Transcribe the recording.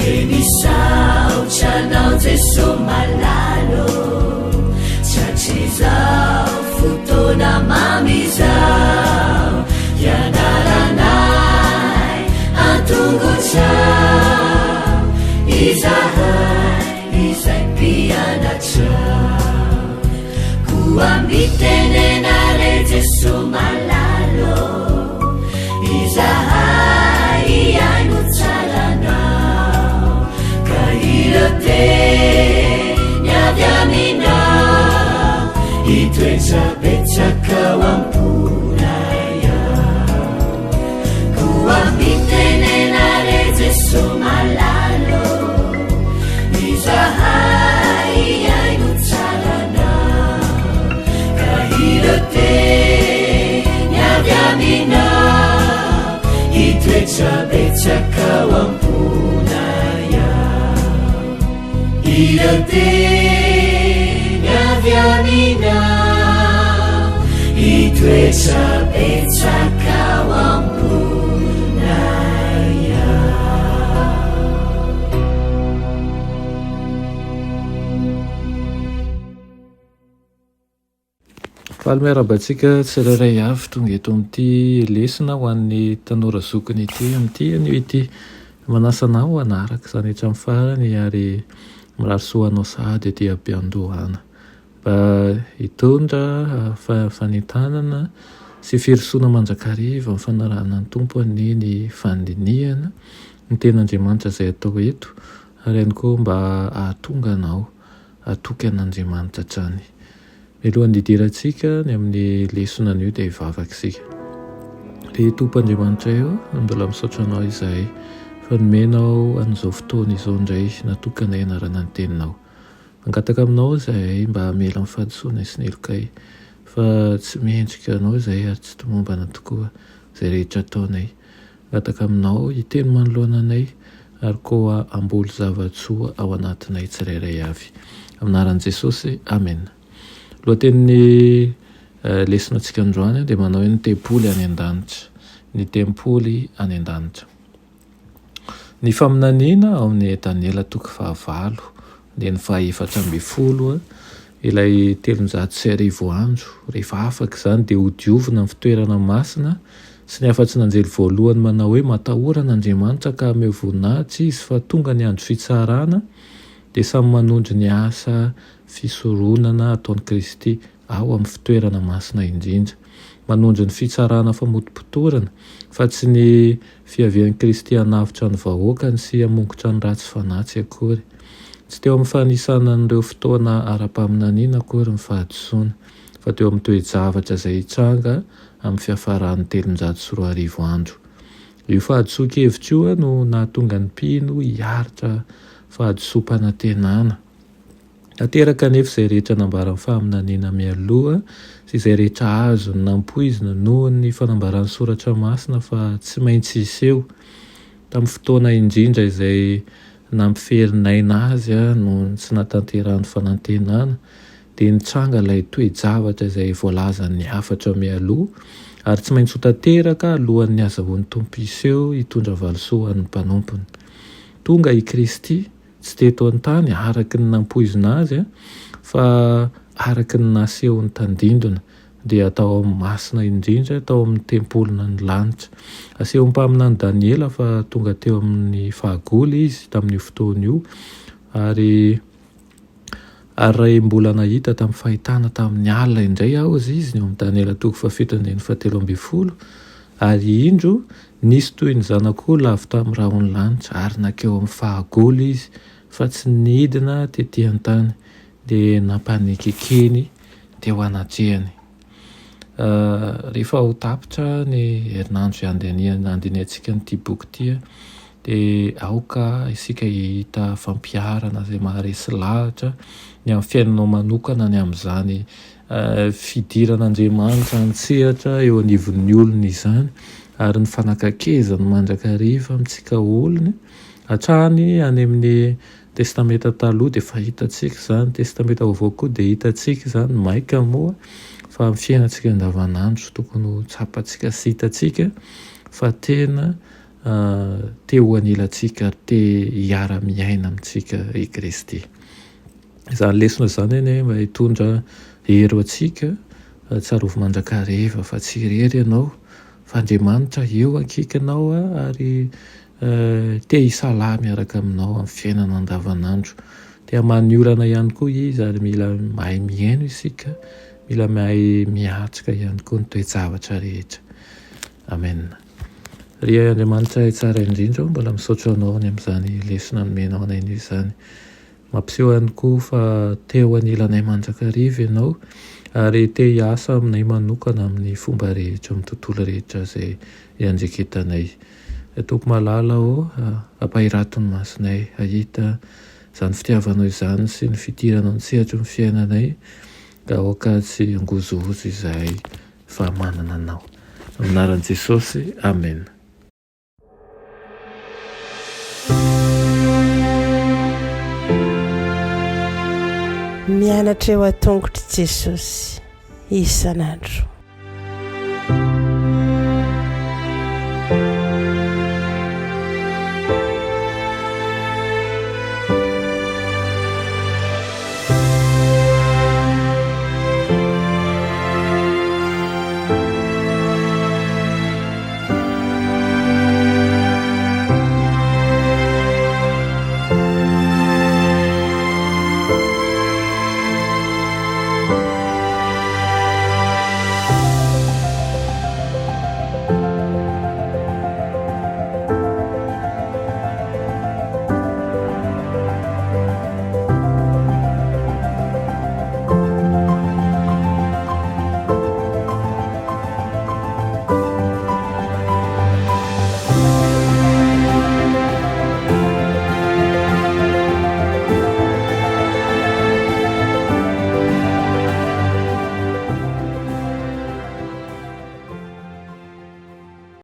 Dia misaotra anao Jeso malala ô, Tratrizao fotoana mamy izao, Hianaranay an-tongotrao, Izahay izay mpianatrao. Koa mitenena re Jeso malala ô, Izahay hihaino tsara Anao, Ka ireo teny avy Aminao hitoetra betsaka ao am-ponay ao. Koa mitenena re Jeso malala ô, Izahay hihaino tsara Anao, Ka ireo teny avy Aminao hitoetra betsaka ao am-ponay ao. Ireo teny avy Aminao hitoetra betsaka ao am-ponay ao. Faly miarahaba antsika tsirairay avy tonga eto amin'ity lesona ho an'ny tanora zokiny ity amin'ity anio ity. Manasa anao hanaraka izany hatramin'ny farany ary mirary soa anao sahady aty am-piandohana. Mba hitondra fanentanana sy firosoana mandrakariva amin'ny fanarahana ny Tompo anie ny fandinihana ny tenin'Andriamanitra izay atao eto ary ihany koa mba hahatonga anao hatoky an'Andriamanitra hatrany. Mialohan'ny hidirantsika ny amin'ny lesona anio dia hivavaka isika. Ry Tompo Andriamanitray ô, mbola misaotra Anao izahay fa nomenao an'izao fotoana izao indray natokana hianarana ny Teninao. Mangataka Aminao izahay mba hamela ny fahadisoanay sy ny helokay fa tsy mendrika Anao izahay ary tsy tomombana tokoa izay rehetra ataonay. Mangataka Aminao hiteny manoloana anay ary koa hamboly zava-tsoa ao anatinay tsirairay avy. Amin'ny anaran'i Jesosy, amena. Lohatenin'ny lesona antsika androany dia manao hoe ny tempoly any an-danitra. Ny tempoly any an-danitra. Ny faminaniana ao amin'ny Daniela toko fahavalo, andininy fahaefatra ambin'ny folo, ilay 1300 andro, rehefa afaka izany dia hodiovina ny fitoerana masina sy ny afa-tsy ny anjely voalohany manao hoe matahora an'Andriamanitra ka ameo voninahitra izy fa tonga ny andro fitsarana dia samy manondro ny asa fisoronana ataon'i Kristy ao amin'ny fitoerana masina indrindra. Manondro ny fitsarana famotopotorana fa tsy ny fiavian'i Kristy hanavotra ny vahoakany sy hamongotra ny ratsy fanahy tsy akory. Tsy teo amin'ny fanisana an'ireo fotoana ara-paminaniana akory ny fahadisoana, fa teo amin'ny toe-javatra izay hitranga amin'ny fiafaran'ny 2300 andro. Io fahadisoan-kevitra io no nahatonga ny mpino hiaritra fahadisoam-panantenana. Tanteraka anefa izay rehetra nambaran'ny faminaniana mialoha sy izay rehetra azony nampoizina noho ny fanambaran'ny Soratra Masina fa tsy maintsy hiseho. Tamin'ny fotoana indrindra izay nampiferin'aina azy noho ny tsy nahatanterahan'ny fanantenana, dia nitranga ilay toe-javatra izay voalazan'ny hafatra mialoha ary tsy maintsy ho tanteraka alohan'ny hazahoan'ny Tompo hiseho hitondra valisoa ho an'ny mpanompony. Tonga i Kristy, tsy teto an-tany araka ny nampoizina azy fa araka ny nasehony tandindona, dia tao amin'ny Masina Indrindra, tao amin'ny tempolin'ny lanitra. Asehon'ny mpaminany Daniela fa tonga teo amin'ny fahagola izy tamin'io fotoana io, ary ary raha mbola nahita tamin'ny fahitana tamin'ny alina indray aho, hozy izy, eo amin'ny Daniela toko fahafito andininy fahatelo ambin'ny folo, ary indro, nisy toy ny zanak'olona avy tamin'ny rahon'ny lanitra, ary nankeo amin'ny fahagola izy, fa tsy nidina tetỳ an-tany, dia nampanekekeny teo anatrehany. Rehefa ho tapitra ny herinandro izay handinihana handinihantsika an'ity boky ity dia aoka isika hahita fampiharana izay maharesy lahatra ny amin'ny fiainanao manokana ny amin'izany fidiran'Andriamanitra an-tsehatra eo anivon'ny olony izany ary ny fanakakezany mandrakariva amintsika olony hatrany any amin'ny Testamenta Taloha dia efa hitantsika izany, Testamenta Vaovao koa dia hitantsika izany, maika moa fa amin'ny fiainantsika andavanandro tokony ho tsapantsika sy hitantsika fa tena. Te ho anilantsika ary te hiara-miaina amintsika i Kristy. Izany lesona izany anie mba hitondra hery ho antsika, tsarovy mandrakariva fa tsy irery ianao fa Andriamanitra eo akaikinao ary te hisalahy miaraka aminao amin'ny fiainana andavanandro. Te hamaha ny olana ihany koa Izy ary mila mahay mihaino isika, mila mahay miatrika ihany koa ny toe-javatra rehetra. Amen. Ry Andriamanitra tsara indrindra ô, mbola misaotra Anao ny amin'izany lesona nomenao anay anio izany. Mampiseho ihany koa fa te ho anilanay mandrakariva Ianao ary te hiasa aminay manokana amin'ny fomba rehetra, amin'ny tontolo rehetra izay iandraiketanay. Tompo malala ô, ampahirato ny masonay hahita izany fitiavanao izany sy ny fidiranao an-tsehatry ny fiainanay ka aoka tsy hangozohozo izahay fa manana Anao. Amin'ny anaran'i Jesosy, Amena. Mianatra eo an-tongotr'i Jesosy isan'andro.